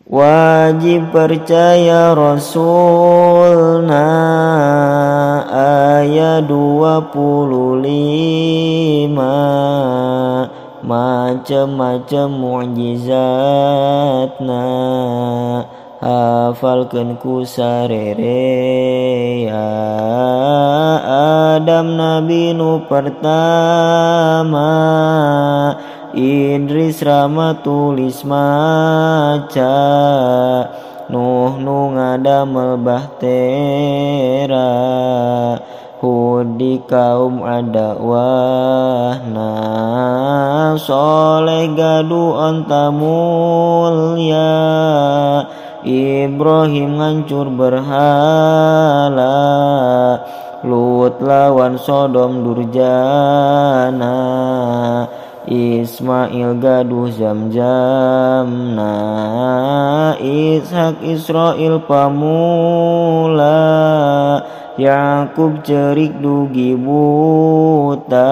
Wajib percaya Rasulna ayat 25 macam-macam mukjizatna hafalkeun ku sarerea. Adam nabi nu pertama, Idris Rama tulis maca, Nuh nu ngadamel bahtera, Hud di kaum adawahna, Soleh gaduh onta mulya, Ibrahim ngancur berhala, Lut lawan Sodom durjana, Ismail gaduh Zamzamna, Ishak Israil pamula, Yakub cerik dugi buta,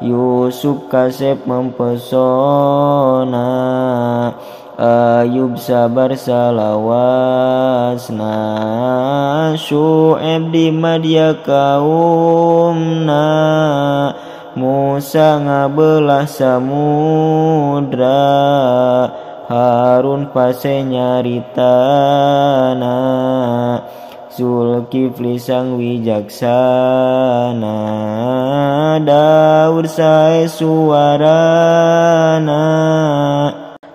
Yusuf kasep mempesona, Ayub sabar salawasna, Syu'aib di Madya kaumna, Musa ngabelah samudra, Harun pase nyaritana, Zulkifli sang wijaksana, Daud sae suarana,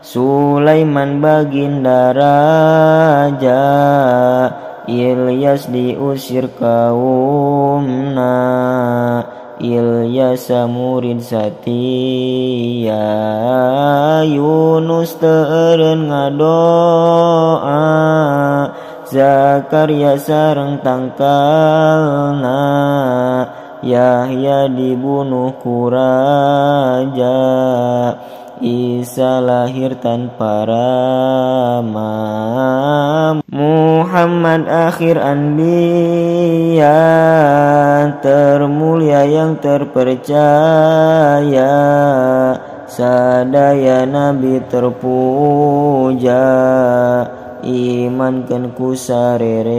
Sulaiman baginda raja, Ilyas diusir kaumna, Ilyas murid satia, Yunus teu eureun ngadoa, Zakaria sareng tangkalna, Yahya dibunuh ku raja, Isa lahir tanpa rama, Muhammad akhir anbiya, termulia yang terpercaya, sadaya nabi terpuja, imankeun ku sarerea.